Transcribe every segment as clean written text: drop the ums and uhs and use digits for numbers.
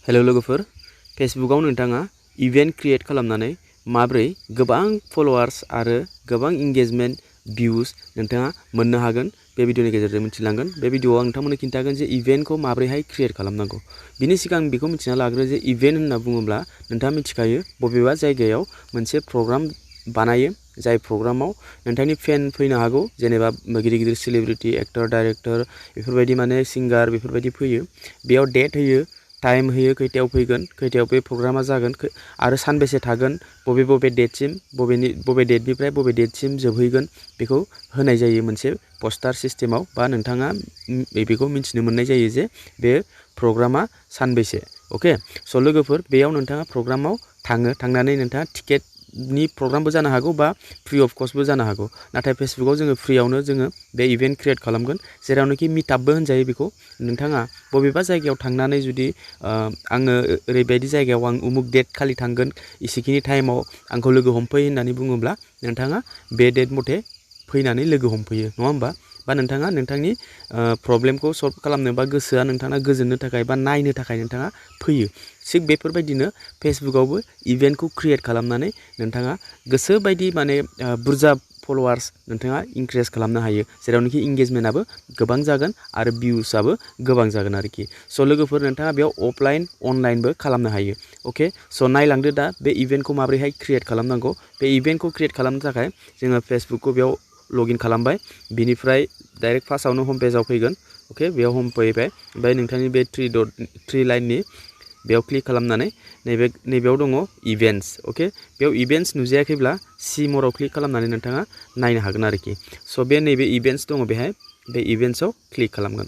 Hello लोगोफोर फेसबुकआव नोंथाङा इभेन्ट क्रिएट खालामनानै माब्रै गोबां फलोवार्स आरो गोबां इंगेजमेंट भिउज नोंथाङा मोननो हागोन बे भिडिअनि गेजेरजों मिथिलांगोन बे भिडिअआव आं नोंथांमोननो खिन्थागोन जे इभेन्टखौ माब्रैहाय क्रिएट खालामनांगौ बिनि सिगां बेखौ मिथिना लाग्रो जे इभेन्ट होनना बुङोब्ला नोंथाङा मिथिखायो बबेबा जायगायाव मोनसे प्रग्राम बानायो जाय प्रग्रामाव नोंथांनि फेन फैनो हागौ जेनेबा गिदिर गिदिर सेलिब्रिटी एक्टर डाइरेक्टर बेफोरबायदि माने सिंगार बेफोरबायदि फैयो बेयाव डेट होयो टाइम होयो खैथायाव फैगोन खैथायाव बे प्रग्रामा जागोन आरो सानबेसे थागोन बबे डेटसिम बबे डेटनिफ्राय बबे डेटसिम जोबहैगोन बेखौ होनाय जायो मोनसे पस्टार सिस्टेमाव बा नोंथाङा बेखौ मिथिनो मोननाय जायो जे बे प्रग्रामा सानबेसे ओके स' लोगोफोर बेयाव नोंथाङा प्रग्रामाव थांनानै नोंथाङा टिकेटनि प्रग्रामबो जानो हागौ बा फ्रि अफ कस्टबो जानो हागौ नाथाय फेसबुकआव जोङो फ्रियावनो जोङो बे इभेन्ट क्रिएट खालामगोन जेरावनोखि मिटआपबो होनजायो बेखौ नोंथाङा बबेबा जायगायाव थांनानै जुदि आङो ओरैबायदि जायगायाव आं उमुक डेट खालि थांगोन इसेखिनि टाइमाव आंखौ लोगो हमफै होननानै बुङोब्ला नोंथाङा बे डेट मथे फैनानै लोगो हमफैयो नङा होमबा बा नोंथाङा नोंथांनि प्रब्लेमखौ सल्भ खालामनो बा गोसोआ नोंथाङा गोजोननो थाखाय बा नायनो थाखाय नोंथाङा फैयो थिग बेफोरबायदिनो फेसबुकआवबो इभेन्टखौ क्रिएट खालामनानै नोंथाङा गोसो बायदि माने बुरजा फलोवार्स नोंथाङा इनक्रिज खालामनो हायो जेरावनोखि इंगेजमेन्टआबो गोबां जागोन आरो भिउसआबो गोबां जागोन आरोखि स' लोगोफोर नोंथाङा बेयाव अफलाइन अनलाइनबो खालामनो हायो ओके स' नायलांदो दा बे इभेन्टखौ माबोरैहाय क्रिएट खालामनांगौ बे इभेन्टखौ क्रिएट खालामनो थाखाय जोङो फेसबुकखौ बेयाव लगइन खालामबाय बिनिफ्राय डाइरेक्ट फार्स्टआवनो हम पेजाव फैगोन ओके बेयाव हम फैबाय ओमफ्राय नोंथांनि बे थ्रि लाइननि बेयाव क्लिक खालामनानै नैबेयाव दङ इभेन्ट्स ओके बेयाव इभेन्ट्स नुजायाखैब्ला सि मराव क्लिक खालामनानै नोंथाङा नायनो हागोन आरोखि स' बे नैबे इभेन्ट्स दङ बेहाय बे इभेन्ट्सआव क्लिक खालामगोन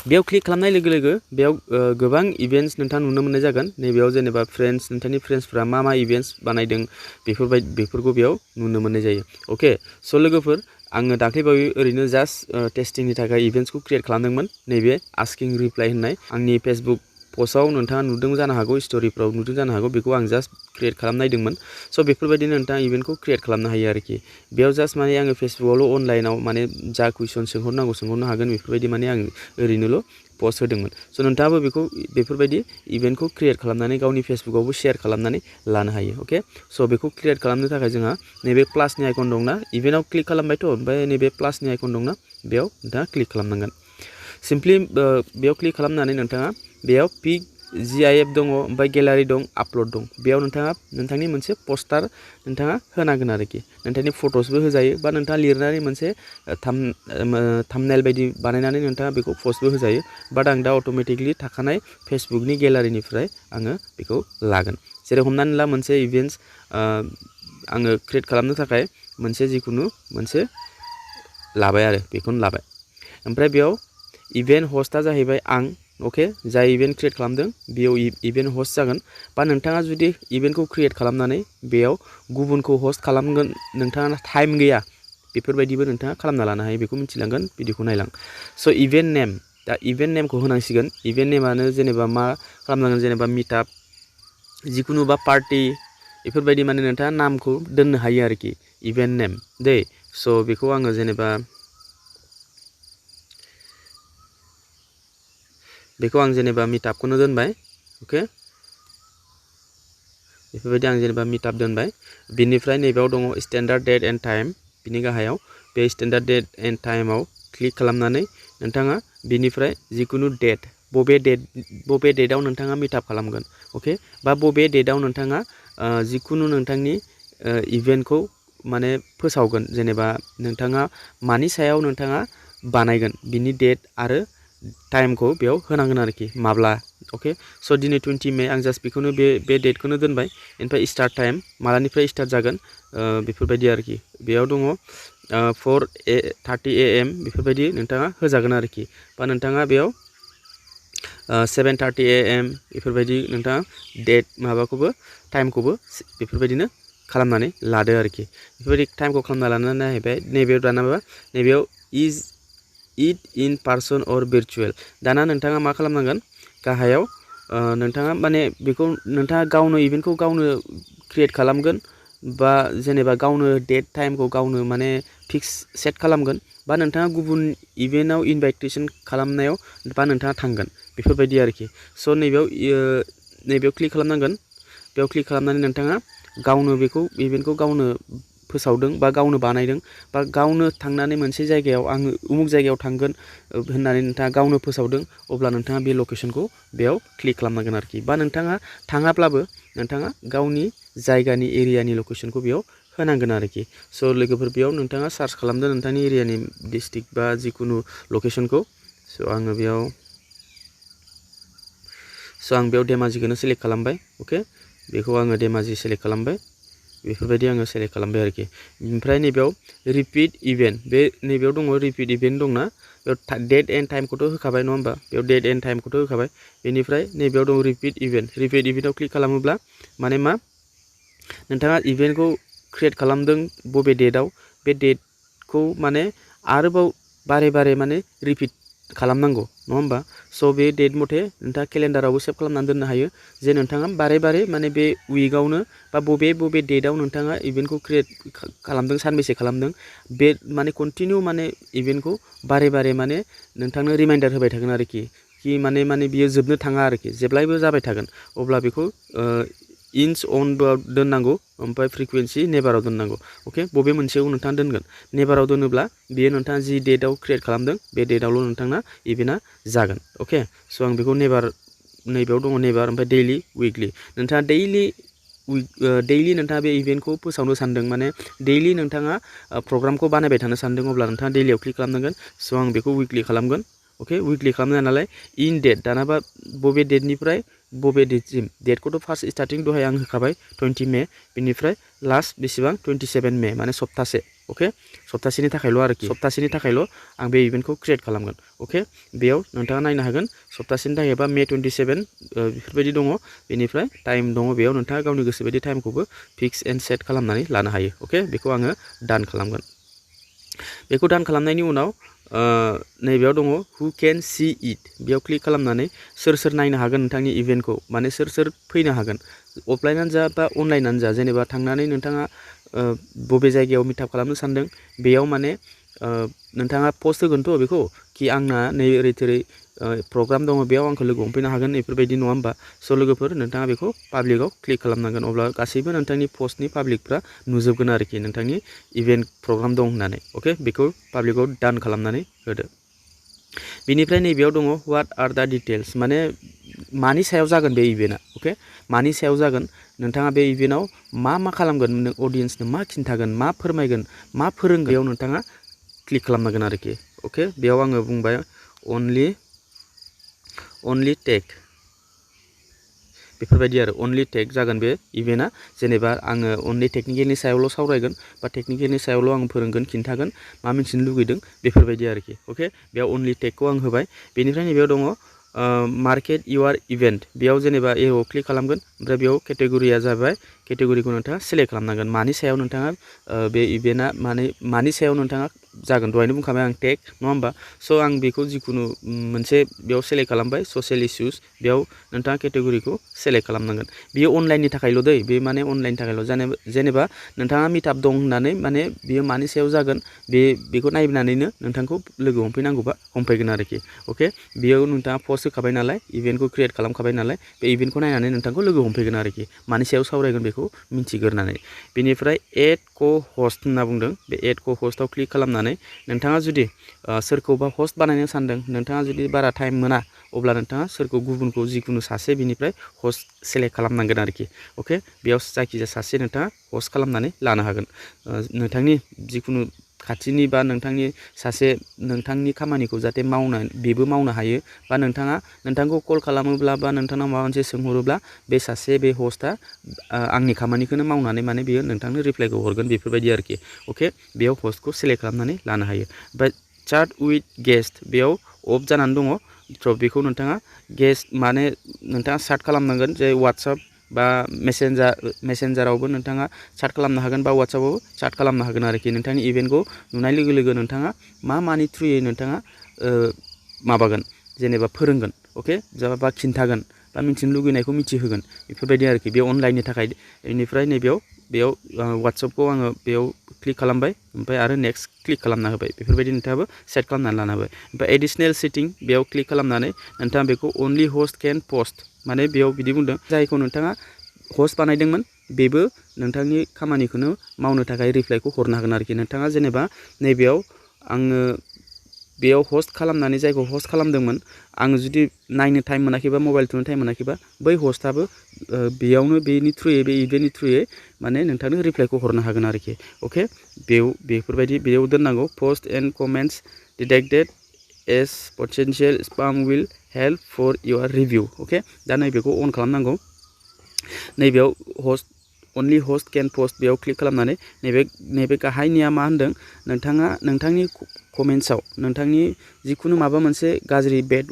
बेयाव क्लिक खालामनाय लोगो लोगो बेयाव गोबां इभेन्ट्स नोंथाङा नुनो मोननाय जागोन नैबेयाव जेनेबा नोंथांनि फ्रेन्ड्सफ्रा मा इभेन्ट्स बानायदों बेफोरखौ बेयाव नुनो मोननाय जायो ओके स' लोगोफोर आङो दाख्लैबावै ओरैनो जास्ट टेस्टिंनि थाखाय इभेन्ट्सखौ क्रिएट खालामदोंमोन नैबे आस्किं रिप्लाइ होननाय आंनि फेसबुक पस्टआव नोंथाङा नुदों जानो हागौ स्ट'रिफ्राव नुदों जानो हागौ बेखौ आं जास्ट क्रिएट खालामनायदोंमोन स' बेफोरबायदिनो नोंथाङा इभेन्टखौ क्रिएट खालामनो हायो आरोखि बेयाव जास्ट माने आङो फेसबुकआवल' अनलाइनाव माने जा कुइसन सोंहरनांगौ सोंहरनो हागोन बेफोरबायदि माने आं ओरैनोल' पस्ट होदोंमोन स' नोंथाङाबो बेफोरबायदि इभेन्टखौ क्रिएट खालामनानै गावनि फेसबुकआवबो शेयार खालामनानै लानो हायो ओके स' बेखौ क्रिएट खालामनो थाखाय जोंहा नैबे प्लासनि आइकन दंना इभेन्टआव क्लिक खालामबायथ' ओमफ्राय नैबे प्लासनि आइकन दंना बेयाव नोंथाङा क्लिक खालामनांगोन सिम्पलि बेयाव क्लिक खालामनानै नोंथाङा बेयाव पिक GIF दङ ओमफ्राय गेलारि दं आपल'ड दं बेयाव नोंथाङा नोंथांनि मोनसे पस्टार नोंथाङा होनांगोन आरोखि नोंथांनि फट'सबो होजायो बा नोंथाङा लिरनानै मोनसे थाम्बनेल बायदि बानायनानै नोंथाङा बेखौ पस्टबो होजायो बाट आं दा अट'मेटिकलि थाखानाय फेसबुकनि गेलारिनिफ्राय आङो बेखौ लागोन जेरै हमनानै ला मोनसे इभेन्ट्स आङो क्रिएट खालामनो थाखाय मोनसे जिखुनु मोनसे लाबाय आरो बेखौनो लाबाय ओमफ्राय बेयाव इभेन्ट हस्टआ जाहैबाय आं ओके जाय इभेन्ट क्रिएट खालामदों बेयाव इभेन्ट हस्ट जागोन बा नोंथाङा जुदि इभेन्टखौ क्रिएट खालामनानै बेयाव गुबुनखौ हस्ट खालामगोन नोंथाङा टाइम गैया बेफोरबायदिबो नोंथाङा खालामना लानो हायो बेखौ मिथिलांगोन भिडिअखौ नायलां स' इभेन्ट नेम दा इभेन्ट नेमखौ होनांसिगोन इभेन्ट नेमानो जेनेबा मा खालामनांगोन जेनेबा मिटआप जिखुनु बा पार्टि बेफोरबायदि माने नोंथाङा नामखौ दोननो हायो आरोखि इभेन्ट नेम दे स' बेखौ आङो जेनेबा मिटआपखौनो दोनबाय ओके बेफोरबायदि आं जेनेबा मिटआप दोनबाय बिनिफ्राय नैबेयाव दङ स्टेन्डार्ड डेट एन्ड टाइम बिनि गाहायाव बे स्टेन्डार्ड डेट एन्ड टाइमाव क्लिक खालामनानै नोंथाङा बिनिफ्राय जिखुनु डेट बबे डेटआव नोंथाङा मिटआप खालामगोन ओके बा बबे डेटआव नोंथाङा जिखुनु नोंथांनि इभेन्टखौ माने फोसावगोन जेनेबा नोंथाङा मानि सायाव नोंथाङा बानायगोन बिनि डेट आरो टाइमखौ बेयाव होनांगोन आरोखि माब्ला ओके स' दिनै 20 मे आं जास्ट बेखौनो बे डेटखौनो दोनबाय ओमफ्राय स्टार्ट टाइम मालानिफ्राय स्टार्ट जागोन बेफोरबायदि आरोखि बेयाव दङ 4:30 AM बेफोरबायदि नोंथाङा होजागोन आरोखि बा नोंथाङा बेयाव 7:30 AM बेफोरबायदि नोंथाङा डेट माबाखौबो टाइमखौबो बेफोरबायदिनो खालामनानै लादो आरोखि बेफोरबायदि टाइमखौ खालामना लानानै नायबाय नैबेयाव दानाबा नैबेयाव इज इट इन पार्सन अर भिर्चुवेल दाना नोंथाङा मा खालामनांगोन गाहायाव नोंथाङा माने बेखौ नोंथाङा गावनो इभेन्टखौ गावनो क्रिएट खालामगोन बा जेनेबा गावनो डेट टाइमखौ गावनो माने फिक्स सेट खालामगोन बा नोंथाङा गुबुन इभेन्टआव इनभाइटेसन खालामनायाव बा नोंथाङा थांगोन बेफोरबायदि आरोखि। स' नैबेयाव क्लिक खालामनांगोन। बेयाव क्लिक खालामनानै नोंथाङा गावनो बेखौ इभेन्टखौ गावनो फोसावदों बा गावनो बानायदों बा गावनो थांनानै मोनसे जायगायाव आङो उमुक जायगायाव थांगोन होननानै नोंथाङा गावनो फोसावदों अब्ला नोंथाङा बे लकेसनखौ बेयाव क्लिक खालामनांगोन आरोखि। बा नोंथाङा थाङाब्लाबो नोंथाङा गावनि जायगानि एरियानि लकेसनखौ बेयाव होनांगोन आरोखि। स' लोगोफोर बेयाव नोंथाङा सार्च खालामदो नोंथांनि एरियानि डिस्ट्रिक्ट बा जिखुनु लकेसनखौ। स' आं बेयाव धेमाजिखौनो सेलेक्ट खालामबाय। अके, बेखौ आङो धेमाजि सेलेक्ट खालामबाय। बेफोरबायदि आङो सेलेक्ट खालामबाय आरोखि। ओमफ्राय नैबेयाव रिपिट इभेन्ट, बे नैबेयाव दङ रिपिट इभेन्ट दंना, बेयाव डेट एन्ड टाइमखौथ' होखाबाय नङा होमबा, बेयाव डेट एन्ड टाइमखौथ' होखाबाय। बेनिफ्राय नैबेयाव दं रिपिट इभेन्टआव क्लिक खालामोब्ला माने मा नोंथाङा इभेन्टखौ क्रिएट खालामदों बबे डेटआव, बे डेटखौ माने आरोबाव बारे बारे माने रिपिट खालामनांगौ नङा होमबा। स' बे डेट मथे नोंथाङा केलेन्डारावबो सेभ खालामनानै दोननो हायो जे नोंथाङा बारे बारे माने बे उइकआवनो बा बबे डेटआव नोंथाङा इभेन्टखौ क्रिएट खालामदों, सानबेसे खालामदों, बे माने कन्टिनिउ माने इभेन्टखौ बारे बारे माने नोंथांनो रिमाइन्डार होबाय थागोन आरोखि। कि माने बियो जोबनो थाङा आरोखि, जेब्लायबो जाबाय थागोन। अब्ला बेखौ इन्स अन दोननांगौ, ओमफ्राय फ्रिकुवेन्सि नेभाराव दोननांगौ। अके, बबे मोनसेयाव नोंथाङा दोनगोन। नेभाराव दोनोब्ला बेयो नोंथाङा जि डेटआव क्रिएट खालामदों बे डेटआवल' नोंथांना इभेन्टआ जागोन। अके, स' आं बेखौ नैबेयाव दङ नेभार, ओमफ्राय दैलि उइकलि। नोंथाङा दैलि नोंथाङा बे इभेन्टखौ फोसावनो सानदों, माने दैलि नोंथाङा प्रग्रामखौ बानायबाय थानो सानदों, अब्ला नोंथाङा दैलियाव क्लिक खालामनांगोन। स' आं बेखौ उइकलि खालामगोन। अके, उइकलि खालामनाय नालाय इन डेट, दानाबा बबे डेटनिफ्राय बबे डेटसिम, डेटखौथ' फार्स्ट स्टार्टिं दहाय आं होखाबाय 20 मे, बेनिफ्राय लास्ट बेसेबां 27 मे, माने सप्तासे। अके, सप्तासेनि थाखायल' आरोखि, सप्तासेनि थाखायल' आं बे इभेन्टखौ क्रिएट खालामगोन। अके, बेयाव नोंथाङा नायनो हागोन सप्तासेनि थाखाय बा मे 27 बेफोरबायदि दङ। बेनिफ्राय टाइम दङ, बेयाव नोंथाङा गावनि गोसो बायदि टाइमखौबो फिक्स एन्ड सेट खालामनानै लानो हायो। अके, बेखौ आङो डान खालामगोन। बेखौ डान खालामनायनि उनाव नैबेयाव दङ हु केन सी इट, बेयाव क्लिक खालामनानै सोर नायनो हागोन नोंथांनि इभेन्टखौ, माने सोर फैनो हागोन, अफलाइनानो जा बा अनलाइनानो जा। जेनेबा थांनानै नोंथाङा बबे जायगायाव मिटआप खालामनो सानदों बेयाव माने नोंथाङा पस्ट होगोनथ' बेखौ, कि आंना नै ओरै थोरै प्रग्राम दङ, बेयाव आंखौ लोगो हमफैनो हागोन, बेफोरबायदि नङा होमबा। स' लोगोफोर नोंथाङा बेखौ पाब्लिकआव क्लिक खालामनांगोन, अब्ला गासैबो नोंथांनि पस्टनि पाब्लिकफ्रा नुजोबगोन आरोखि नोंथांनि इभेन्ट प्रग्राम दं होननानै। अके, बेखौ पाब्लिकआव डान खालामनानै होदो। बेनिफ्राय नैबेयाव दङ व्हाट आर दा डिटेल्स, माने मानि सायाव जागोन बे इभेन्टआ। अके, मानि सायाव जागोन, नोंथाङा बे इभेन्टआव मा खालामगोन, अडियेन्सनो मा खिन्थागोन, मा फोरमायगोन, मा फोरोंगोन, बेयाव नोंथाङा क्लिक खालामनांगोन आरोखि। अके, बेयाव आङो बुंबाय अनलि टेक, बेफोरबायदि आरो अनलि टेक जागोन बे इभेन्टआ। जेनेबा आङो अनलि टेकनिकेलनि सायावल' सावरायगोन बा टेकनिकेलनि सायावल' आं फोरोंगोन, खिन्थागोन, मा मिन्थिनो लुगैदों, बेफोरबायदि आरोखि। अके, बेयाव अनलि टेकखौ आं होबाय। बेनिफ्राय नैबेयाव दङ मार्केट इउर इभेन्ट, बेयाव जेनेबा एआव क्लिक खालामगोन, ओमफ्राय बेयाव केटेगरिया जाबाय, केटेगरिखौ नोंथाङा सेलेक्ट खालामनांगोन, मानि सायाव नोंथाङा बे इभेन्टआ मानि सायाव नोंथाङा जागोन। दहायनो बुंखाबाय आं टेक, नङा होमबा। स' आं बेखौ जिखुनु मोनसे बेयाव सेलेक्ट खालामबाय, ससियेल इस्युस, बेयाव नोंथाङा केटेगरिखौ सेलेक्ट खालामनांगोन। बेयो अनलाइननि थाखायल' दै, बे माने अनलाइननि थाखायल'। जेनेबा नोंथाङा मिटआप दं होननानै माने बेयो मानि सायाव जागोन बेखौ नायनानैनो नोंथांखौ लोगो हमफैनांगौबा हमफैगोन आरोखि। अके, बेयाव नोंथाङा पस्ट होखाबाय नालाय, इभेन्टखौ क्रिएट खालामखाबाय नालाय, बे इभेन्टखौ नायनानै नोंथांखौ लोगो हमफैगोन आरोखि, मानि सायाव सावरायगोन बेखौ मिन्थिग्रोनानै। बेनिफ्राय एड क' हस्ट होनना बुंदों, बे एड क' हस्टआव क्लिक खालामनानै नोंथाङा जुदि सोरखौबा हस्ट बानायनो सानदों, नोंथाङा जुदि बारा टाइम मोना, अब्ला नोंथाङा गुबुनखौ जिखुनु सासे बिनिफ्राय हस्ट सेलेक्ट खालामनांगोन आरोखि। अके, बेयाव जायखिजाया सासे नोंथाङा हस्ट खालामनानै लानो हागोन। नोंथांनि जिखुनु खाथिनि बा नोंथांनि सासे नोंथांनि खामानिखौ जाहाथे बेबो मावनो हायो, बा नोंथांखौ कल खालामोब्ला बा नोंथांनाव माबा मोनसे सोंहरोब्ला बे हस्टआ आंनि खामानिखौनो मावनानै माने बेयो नोंथांनो रिप्लाइखौ हरगोन, बेफोरबायदि आरोखि। अके, बेयाव हस्टखौ सेलेक्ट खालामनानै लानो हायो। ओमफ्राय चाट उइथ गेस्ट, बेयाव अफ जानानै दङ। थ' बेखौ नोंथाङा माने नोंथाङा चाट खालामनांगोन, जे वाट्सएप बा मेसेन्जारावबो नोंथाङा चाट खालामनो हागोन, बा वाट्सएपआवबो चाट खालामनो हागोन आरोखि। नोंथांनि इभेन्टखौ नुनाय लोगो लोगो नोंथाङा मानि थ्रुयै नोंथाङा माबागोन, जेनेबा फोरोंगोन। अके, खिन्थागोन, बा मिन्थिनो लुगैनायखौ मिथिहोगोन, बेफोरबायदि आरोखि। बे अनलाइननि थाखाय। बेनिफ्राय नैबेयाव बेयाव WhatsAppखौ आङो बेयाव क्लिक खालामबाय ओमफ्राय आरो नेक्स्ट क्लिक खालामना होबाय बेफोरबायदि नोंथाङाबो सेट खालामनानै लानो हाबाय ओमफ्राय एडिशनेल सेटिं बेयाव क्लिक खालामनानै नोंथाङा बेखौ अनलि हस्ट केन पस्ट माने बेयाव बिदि बुंदों जायखौ नोंथाङा हस्ट बानायदोंमोन बेबो नोंथांनि खामानिखौनो मावनो थाखाय रिप्लाइखौ हरनो हागोन आरोखि नोंथाङा जेनेबा नैबेयाव आङो बेयाव हस्ट खालामनानै जायखौ हस्ट खालामदोंमोन आङो जुदि नायनो टाइम मोनाखैबा मबाइल थुनो टाइम मोनाखैबा बै हस्टआबो बेयावनो बेनि थ्रुयै बे इभेन्टनि थ्रुयै माने नोंथांनो रिप्लाइखौ हरनो हागोन आरोखि अके बेफोरबायदि बेयाव दोननांगौ post and comments detected as potential spam will help for your review okay दा नैबेखौ अन खालामनांगौ नैबेयाव host only host can post बेयाव क्लिक खालामनानै नैबे गाहायनिया मा होनदों नोंथाङा नोंथांनि कमेन्ट्सआव नोंथांनि जिखुनु माबा मोनसे गाज्रि बेड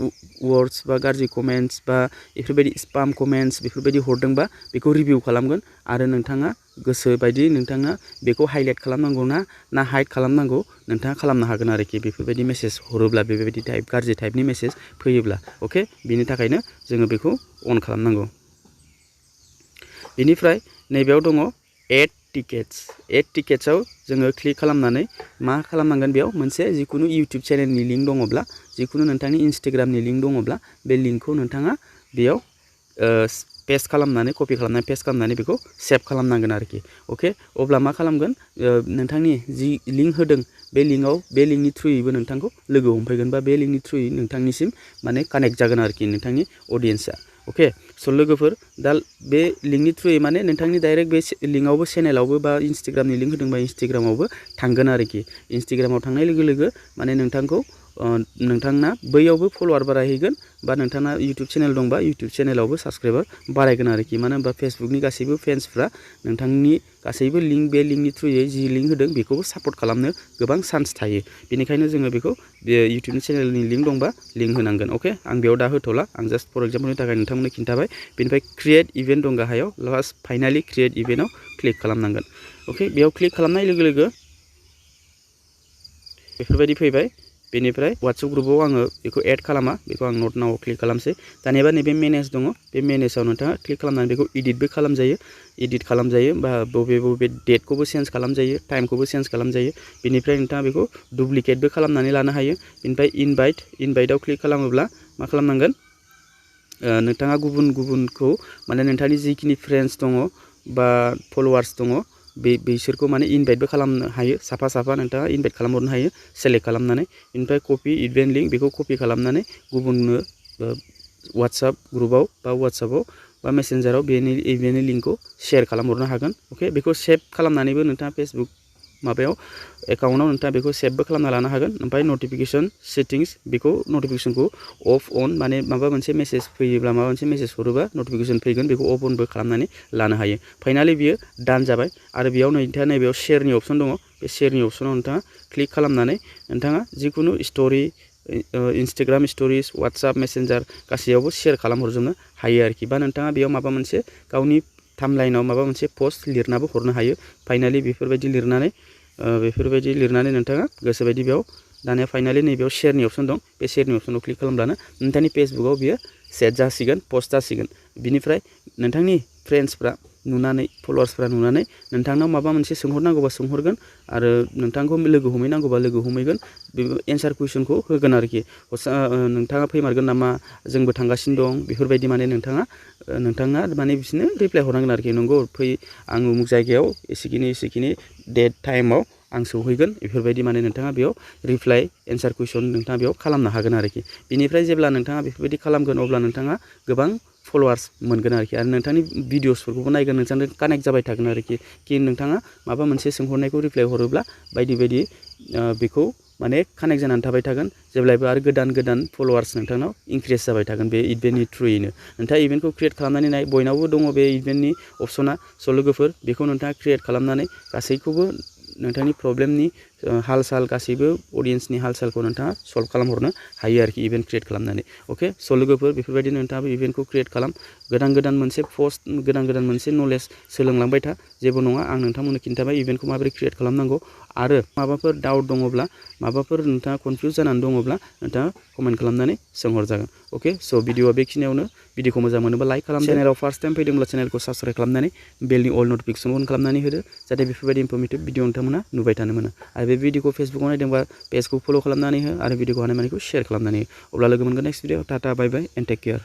वर्ड्स बा गाज्रि कमेन्ट्स बा बेफोरबायदि स्पाम कमेन्ट्स बेफोरबायदि हरदोंबा बेखौ रिभिउ खालामगोन आरो नोंथाङा गोसो बायदि नोंथाङा बेखौ हाइलाइट खालामनांगौ ना हाइड खालामनांगौ नोंथाङा खालामनो हागोन आरोखि बेफोरबायदि मेसेज हरोब्ला बेबायदि गाज्रि टाइपनि मेसेज फैयोब्ला अके बिनि थाखायनो जोङो बेखौ अन खालामनांगौ बेनिफ्राय नैबेयाव दङ एड टिकेट्सआव जोङो क्लिक खालामनानै मा खालामनांगोन बेयाव मोनसे जिखुनु इउटिउब चेनेलनि लिंक दङब्ला जिखुनु नोंथांनि इन्सटाग्रामनि लिंक दङब्ला बे लिंकखौ नोंथाङा बेयाव पेस्ट खालामनानै कपि खालामनानै पेस्ट खालामनानै बेखौ सेभ खालामनांगोन आरोखि अके अब्ला मा खालामगोन नोंथांनि जि लिंक होदों बे लिंकनि थ्रुयैबो नोंथांखौ लोगो हमफैगोन बा बे लिंकनि थ्रुयै नोंथांनिसिम माने कानेक्ट जागोन आरोखि नोंथांनि अडियेन्सआ अके स' लोगोफोर दा बे लिंकनि थ्रुयै माने नोंथांनि डाइरेक्ट बे लिंकआवबो चेनेलावबो बा इन्सटाग्रामनि लिंक होदोंबा इन्सटाग्रामावबो थांगोन आरोखि इन्सटाग्रामाव थांनाय लोगो लोगो माने नोंथांखौ नोंथांना बैयावबो फल'वार बारायहैगोन बा नोंथांना इउटिउब चेनेल दंबा इउटिउब चेनेलावबो साबसक्राइबार बारायगोन आरोखि मानो होनबा फेसबुकनि गासैबो फेन्सफ्रा नोंथांनि गासैबो बे लिंकनि थ्रुयै जि लिंक होदों बेखौबो सापर्ट खालामनो गोबां चान्स थायो बेनिखायनो जोङो बेखौ बे इउटिउब चेनेलनि लिंक दंबा लिंक होनांगोन अके आं बेयाव दा होथ'ला आं जास्ट फर एग्जाम्पलनि थाखाय नोंथांमोननो खिन्थाबाय बेनिफ्राय क्रिएट इभेन्ट दं गाहायाव लास्ट फाइनालि क्रिएट इभेन्टआव क्लिक खालामनांगोन अके बेयाव क्लिक खालामनाय लोगो लोगो बेफोरबायदि फैबाय बेनिफ्राय WhatsApp ग्रुपआव आङो बेखौ एड खालामा बेखौ आं नट नाव क्लिक खालामसै दानिया नैबे मेनेज दङ बे मेनेजाव नोंथाङा क्लिक खालामनानै बेखौ इडिटबो खालामजायो बा बबे डेटखौबो चेन्ज खालामजायो टाइमखौबो चेन्ज खालामजायो बेनिफ्राय नोंथाङा बेखौ डुप्लिकेटबो खालामनानै लानो हायो बेनिफ्राय इनभाइटआव क्लिक खालामोब्ला मा खालामनांगोन नोंथाङा गुबुनखौ माने नोंथांनि जिखिनि फ्रेन्ड्स दङ बा फल'वार्स दङ बिसोरखौ माने इनभाइटबो खालामनो हायो साफा नोंथाङा इनभाइट खालामहरनो हायो सेलेक्ट खालामनानै बेनिफ्राय कपि इभेन्ट लिंक बेखौ कपि खालामनानै गुबुननो WhatsApp ग्रुपआव बा WhatsAppआव बा मेसेन्जाराव बेनि इभेन्टनि लिंकखौ शेयार खालामहरनो हागोन अके बेखौ सेभ खालामनानैबो नोंथाङा फेसबुक माबायाव एकाउन्टआव नोंथाङा बेखौ सेभबो खालामना लानो हागोन ओमफ्राय नटिफिकेसन सेटिंस बेखौ नटिफिकेसनखौ अफ अन माने माबा मोनसे मेसेज फैयोब्ला माबा मोनसे मेसेज हरोबा नटिफिकेसन फैगोन बेखौ अफ अनबो खालामनानै लानो हायो फाइनालि बियो डान जाबाय आरो बेयाव नोंथाङा नैबेयाव शेयारनि अपसन दङ बे शेयारनि अपसनाव नोंथाङा क्लिक खालामनानै नोंथाङा जिखुनु story Instagram stories WhatsApp Messenger गासैयावबो शेयार खालामहरजोबनो हायो आरोखि बा नोंथाङा बेयाव माबा मोनसे गावनि टाइमलाइनाव माबा मोनसे पस्ट लिरनाबो हरनो हायो फाइनालि बेफोरबायदि लिरनानै नोंथाङा गोसोबायदि बेयाव दानिया फाइनालि नैबेयाव शेयारनि अपसन दं बे शेयारनि अपसनाव क्लिक खालामब्लानो नोंथांनि फेसबुकआव बियो सेट जासिगोन पस्ट जासिगोन बिनिफ्राय नोंथांनि फ्रेन्ड्सफ्रा नुनानै फल'वार्सफ्रा नुनानै नोंथांनाव माबा मोनसे सोंहरनांगौबा सोंहरगोन आरो नोंथांखौ लोगो हमहैनांगौबा लोगो हमहैगोन बे एन्सार कुइसनखौ होगोन आरोखि नोंथाङा फैमारगोन नामा जोंबो थांगासिनो दं बेफोरबायदि माने नोंथाङा माने बिसोरनो रिप्लाइ हरनांगोन आरोखि नंगौ फै आं उमुक जायगायाव एसेखिनि डेट टाइमाव आं सौहैगोन बेफोरबायदि माने नोंथाङा बेयाव रिप्लाइ एन्सार कुइसन नोंथाङा बेयाव खालामनो हागोन आरोखि बिनिफ्राय जेब्ला नोंथाङा बेफोरबायदि खालामगोन अब्ला नोंथाङा गोबां फल'वार्स मोनगोन आरोखि आरो नोंथांनि भिडिअसफोरखौबो नायगोन नोंथांजों कानेक्ट जाबाय थागोन आरोखि नोंथाङा माबा मोनसे सोंहरनायखौ रिप्लाइ हरोब्ला बायदि बेखौ माने कानेक्ट जानानै थाबाय थागोन जेब्लायबो आरो गोदान फल'वार्स नोंथांनाव इनक्रिज जाबाय थागोन बे इभेन्टनि थ्रुयैनो नोंथाङा इभेन्टखौ क्रिएट खालामनानै नाय बयनावबो दङ बे इभेन्टनि अपसना स' लोगोफोर बेखौ नोंथाङा क्रिएट खालामनानै गासैखौबो नोंथांनि प्रब्लेमनि हाल साल गासैबो अडियेन्सनि हाल सालखौ नोंथाङा सल्भ खालामहरनो हायो आरोखि इभेन्ट क्रिएट खालामनानै अके स' लोगोफोर बेफोरबायदि नोंथाङाबो इभेन्टखौ क्रिएट खालाम गोदान मोनसे पस्ट गोदान मोनसे नलेज सोलोंलांबाय था जेबो नङा आं नोंथांमोननो खिन्थाबाय इभेन्टखौ माबोरै क्रिएट खालामनांगौ आरो माबाफोर डाउट दङब्ला माबाफोर नोंथाङा कनफिउज जानानै दङब्ला नोंथाङा कमेन्ट खालामनानै सोंहरजागोन अके स' भिडिअआ बेखिनियावनो भिडिअखौ मोजां मोनोबा लाइक खालाम चेनेलाव फार्स्ट टाइम फैदोंब्ला चेनेलखौ साबस्क्राइब खालामनानै बेलनि अल नटिफिकेसन अन खालामनानै होदो जाहाथे बेफोरबायदि इनफर्मेटिभ भिडिअ नोंथांमोना नुबाय थानो मोनो आरो बे भिडिअखौ फेसबुकआव नायदोंबा पेजखौ फल' खालामनानै हो आरो भिडिअखौ हानायमानिखौ शेयार खालामनानै हो अब्ला लोगो मोनगोन next video tata bye bye and take care